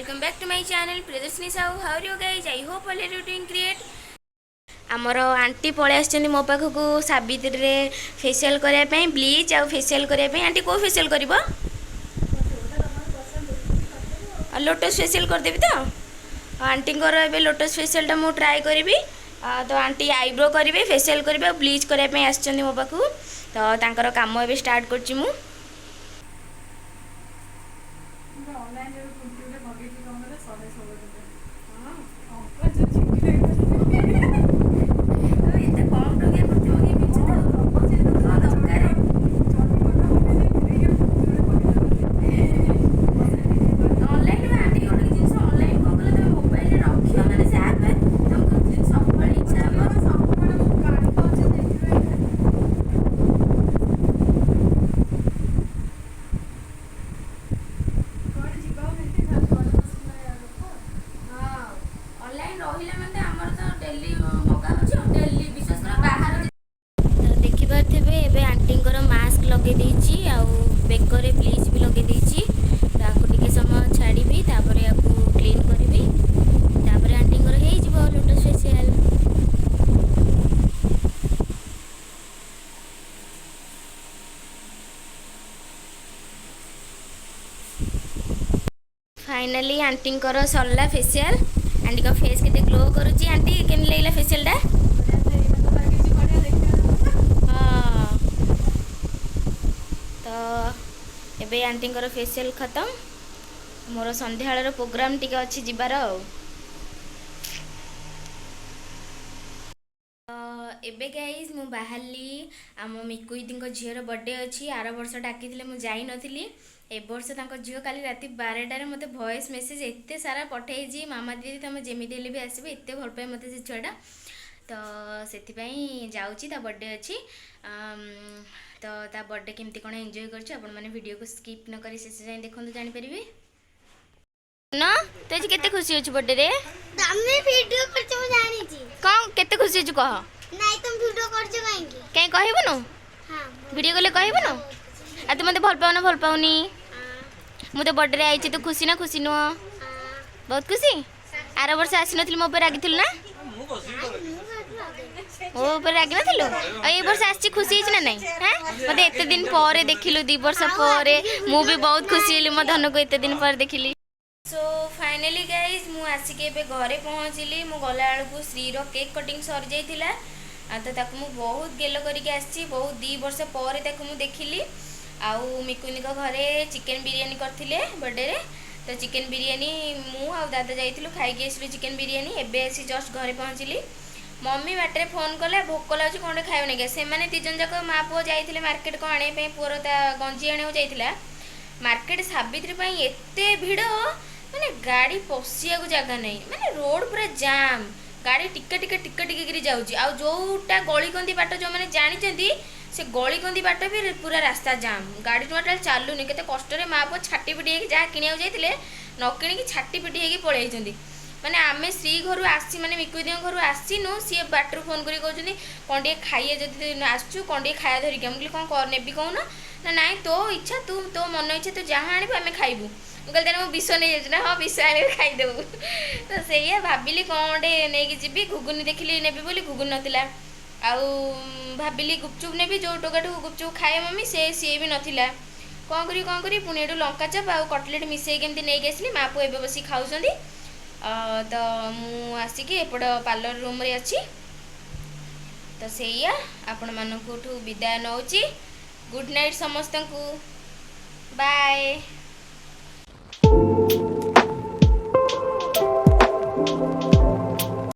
Welcome back to my channel Priyadarshini Sahu. How are you guys? I hope all are doing great. ଆମର anti ପଳେଇ ଆସିଛନ୍ତି ମୋ ପାଖକୁ ସାବିତ୍ରୀରେ facial କରିବା ପାଇଁ, ବ୍ଲିଚ୍ ଆଉ ଫେସିଆଲ୍ କରିବା ପାଇଁ। ଆଣ୍ଟି, କେଉଁ ଫେସିଆଲ୍ କରିବ? ଲୋଟସ୍ ଫେସିଆଲ୍ କରିଦେବି ତ? ଆଣ୍ଟିଙ୍କର ଏବେ ଲୋଟସ୍ ଫେସିଆଲ୍ଟା ମୁଁ ଟ୍ରାଏ କରିବି। ତ ଆଣ୍ଟି ଆଇବ୍ରୋ କରିବେ, ଫେସିଆଲ୍ କରିବେ ଆଉ ବ୍ଲିଚ୍ କରିବା ପାଇଁ ଆସିଛନ୍ତି ମୋ ପାଖକୁ। ତ ତାଙ୍କର କାମ ଏବେ ଷ୍ଟାର୍ଟ କରୁଛି ମୁଁ। ଅନଲାଇନରେ କୁର୍ତ୍ତି ଗୋଟେ ମଗେଇଛି। କଣ କହିଲ, 116 ଟଙ୍କା। ଅଙ୍କଲ ଯୋଉ ଚିଠିରେ ଏତେ କମ୍ ଟଙ୍କିଆ କୁର୍ତ୍ତି ମଗେଇ ପିନ୍ଧୁଛ ତ? କଣ ଦରକାର? ଅନଲାଇନ୍ ଆଣ୍ଟି, ଗୋଟେ ଜିନିଷ ଅନଲାଇନ୍ କଣ କଲେ, ତମେ ମୋବାଇଲରେ ରଖିବ ମାନେ ସେ ଆପ୍ ତମକୁ ସବୁବେଳେ ଇଚ୍ଛା ହବ। ସବୁବେଳେ ମୁଁ ଗାଳି ଖାଉଛି ସେଇଥିପାଇଁ। କୁଆଡ଼େ ଯିବାକୁ ନାହିଁ, ଖାଲି ଘରେ ବସିବା କଥା। ହଁ, ଅନଲାଇନ୍ ରହିଲା ମାନେ ତ ଆମର ତ ଡେଲି ମଗା ହେଉଛି ଆଉ ଡେଲି, ବିଶ୍ୱାସ କର, ବାହାର ତ ଦେଖିପାରୁଥିବେ, ଏବେ ଆଣ୍ଟିଙ୍କର ମାସ୍କ ଲଗେଇ ଦେଇଛି ଆଉ ବେକରେ ବ୍ଲିଚ୍ ବି ଲଗେଇ ଦେଇଛି। ତାକୁ ଟିକେ ସମୟ ଛାଡ଼ିବି, ତାପରେ ୟାକୁ କ୍ଲିନ୍ କରିବି, ତାପରେ ଆଣ୍ଟିଙ୍କର ହେଇଯିବ ଲୋଟସ୍ ଫେସିଆଲ୍। ଫାଇନାଲି ଆଣ୍ଟିଙ୍କର ସରିଲା ଫେସିଆଲ୍। ଆଣ୍ଟିଙ୍କ ଫେସ୍ କେତେ ଗ୍ଲୋ କରୁଛି। ଆଣ୍ଟି, କେମିତି ଲାଗିଲା ଫେସିଆଲ୍ଟା? ଲାଗିଛି ବଢିଆ ଦେଖିବାକୁ। ହଁ, ତ ଏବେ ଆଣ୍ଟିଙ୍କର ଫେସିଆଲ୍ ଖତମ। ମୋର ସନ୍ଧ୍ୟାବେଳର ପ୍ରୋଗ୍ରାମ୍ ଟିକେ ଅଛି ଯିବାର। ଆଉ ତ ଏବେ ଗାଇଜ୍, ମୁଁ ବାହାରିଲି। ଆମ ମିକୁଇଦିଙ୍କ ଝିଅର ବର୍ଥଡେ ଅଛି। ଆର ବର୍ଷ ଡାକିଥିଲେ, ମୁଁ ଯାଇନଥିଲି। ଏ ବର୍ଷ ତାଙ୍କ ଝିଅ କାଲି ରାତି 12ଟାରେ ମୋତେ ଭଏସ୍ ମେସେଜ୍ ଏତେ ସାରା ପଠେଇଛି, "ମାମା ଦିଦି, ତୁମେ ଯେମିତି ହେଲେ ବି ଆସିବ।" ଏତେ ଭଲ ପାଏ ମୋତେ ସେ ଛୁଆଟା। ତ ସେଥିପାଇଁ ଯାଉଛି, ତା ବର୍ଥଡେ ଅଛି। ତ ତା ବର୍ଥଡେ କେମିତି କ'ଣ ଏନ୍ଜୟ କରୁଛୁ, ଆପଣମାନେ ଭିଡ଼ିଓକୁ ସ୍କିପ୍ ନ କରି ଶେଷ ଯାଏଁ ଦେଖନ୍ତୁ, ଜାଣିପାରିବେ ନା। ତୁ ଆଜି କେତେ ଖୁସି ଅଛୁ ବର୍ଥଡେରେ? ତମେ ଭିଡିଓ କରୁଛ, ମୁଁ ଜାଣିଛି। କ'ଣ, କେତେ ଖୁସି ଅଛୁ କହ। ନାଇଁ, ତମେ ଭିଡିଓ କରୁଛ କାହିଁକି? କାହିଁ କହିବୁନୁ? ହଁ। ଭିଡ଼ିଓ କଲେ କହିବୁନୁ? ଆଉ ତୁ ମୋତେ ଭଲ ପାଉନା, ଭଲ ପାଉନି? ମୁଁ ତ ବର୍ଥଡେରେ ଆଇଛି, ତୁ ଖୁସି ନା ଖୁସି ନୁହଁ? ବହୁତ ଖୁସି। ଆର ବର୍ଷ ଆସିନଥିଲି, ମୋ ଉପରେ ରାଗିଥିଲୁ ନା? ମୋ ଉପରେ ରାଗିନଥିଲୁ? ଆଉ ଏଇ ବର୍ଷ ଆସିଛି, ଖୁସି ହେଇଛି ନା ନାଇଁ? ହାଁ, ମୋତେ ଏତେ ଦିନ ପରେ ଦେଖିଲୁ, 2 ବର୍ଷ ପରେ। ମୁଁ ବି ବହୁତ ଖୁସି ହେଲି, ମୋ ଧନକୁ ଏତେ ଦିନ ପରେ ଦେଖିଲି। ସୋ ଫାଇନାଲି ଗାଇଜ୍, ମୁଁ ଆସିକି ଏବେ ଘରେ ପହଞ୍ଚିଲି। ମୁଁ ଗଲାବେଳକୁ ଶ୍ରୀର କେକ୍ କଟିଂ ସରିଯାଇଥିଲା। ଆଉ ତ ତାକୁ ମୁଁ ବହୁତ ଗେଲ କରିକି ଆସିଛି। ବହୁତ 2 ବର୍ଷ ପରେ ତାକୁ ମୁଁ ଦେଖିଲି। ଆଉ ମିକୁନିଙ୍କ ଘରେ ଚିକେନ୍ ବିରିୟାନୀ କରିଥିଲେ ବର୍ଥଡେରେ। ତ ଚିକେନ୍ ବିରିୟାନୀ ମୁଁ ଆଉ ଦାଦା ଯାଇଥିଲୁ, ଖାଇକି ଆସିଲୁ ଚିକେନ୍ ବିରିୟାନୀ। ଏବେ ଆସି ଜଷ୍ଟ ଘରେ ପହଞ୍ଚିଲି। ମମି ବାଟରେ ଫୋନ୍ କଲା, ଭୋକ ଲାଗୁଛି, କ'ଣ ଗୋଟେ ଖାଇବ ନାଇଁ। ସେମାନେ ଦୁଇ ଜଣ ଯାକ ମା ପୁଅ ଯାଇଥିଲେ ମାର୍କେଟ କ'ଣ ଆଣିବା ପାଇଁ, ପୁଅର ତା ଗଞ୍ଜି ଆଣିବାକୁ ଯାଇଥିଲା। ମାର୍କେଟ ସାବିତ୍ରୀ ପାଇଁ ଏତେ ଭିଡ଼, ମାନେ ଗାଡ଼ି ପଶିବାକୁ ଜାଗା ନାହିଁ, ମାନେ ରୋଡ଼ ପୁରା ଜାମ୍। ଗାଡ଼ି ଟିକେ ଟିକେ ଟିକେ ଟିକେ କରି ଯାଉଛି। ଆଉ ଯେଉଁଟା ଗଳିକନ୍ଦି ବାଟ, ଯେଉଁମାନେ ଜାଣିଛନ୍ତି, ସେ ଗଳିକନ୍ଦି ବାଟ ବି ପୁରା ରାସ୍ତା ଜାମ୍, ଗାଡ଼ି ଟୋଟାଲ ଚାଲୁନି। କେତେ କଷ୍ଟରେ ମା ପୁଅ ଛାଟି ପିଟି ହେଇକି ଯାହା କିଣିବାକୁ ଯାଇଥିଲେ, ନ କିଣିକି ଛାଟି ପିଟି ହେଇକି ପଳେଇ। ମାନେ ଆମେ ଶ୍ରୀ ଘରୁ ଆସି, ମାନେ ମିକୁଦିଙ୍କ ଘରୁ ଆସିନୁ, ସିଏ ବାଟରୁ ଫୋନ୍ କରି କହୁଛନ୍ତି, "କ'ଣ ଟିକେ ଖାଇବା, ଯଦି ଆସୁଛୁ କ'ଣ ଟିକେ ଖାଇବା ଧରିକି ଆ।" ମୁଁ କହିଲି, "କ'ଣ ନେବି କହୁନ?" ନା, "ନାଇଁ, ତୋ ଇଚ୍ଛା, ତୁ ତୋ ମନ ଇଚ୍ଛା, ତୁ ଯାହା ଆଣିବୁ ଆମେ ଖାଇବୁ।" ମୁଁ କହିଲି, "ତାହେଲେ ମୁଁ ବିଷ ନେଇଯାଉଛି।" ନା, "ହଁ, ବିଷ ଆଣିବି, ଖାଇଦେବୁ।" ତ ସେଇଆ ଭାବିଲି, କ'ଣ ଗୋଟେ ନେଇକି ଯିବି। ଘୁଗୁନି ଦେଖିଲି ନେବି ବୋଲି, ଘୁଗୁନି ନଥିଲା। ଆଉ ଭାବିଲି ଗୁପଚୁପ୍ ନେବି, ଯେଉଁ ଟୋକାଠୁ ଗୁପଚୁପ୍ ଖାଏ ମମି, ସେ ସିଏ ବି ନଥିଲା। କ'ଣ କରିବି, କ'ଣ କରିବି, ପୁଣି ଏଠୁ ଲଙ୍କା ଚପ୍ ଆଉ କଟଲେଟ୍ ମିଶେଇକି ଏମିତି ନେଇକି ଆସିଲି। ମା ପୁଅ ଏବେ ବସିକି ଖାଉଛନ୍ତି। ତ ମୁଁ ଆସିକି ଏପଟ ପାର୍ଲର ରୁମ୍ରେ ଅଛି। ତ ସେଇଆ, ଆପଣମାନଙ୍କଠୁ ବିଦାୟ ନେଉଛି। ଗୁଡ୍ ନାଇଟ୍ ସମସ୍ତଙ୍କୁ, ବାଏ।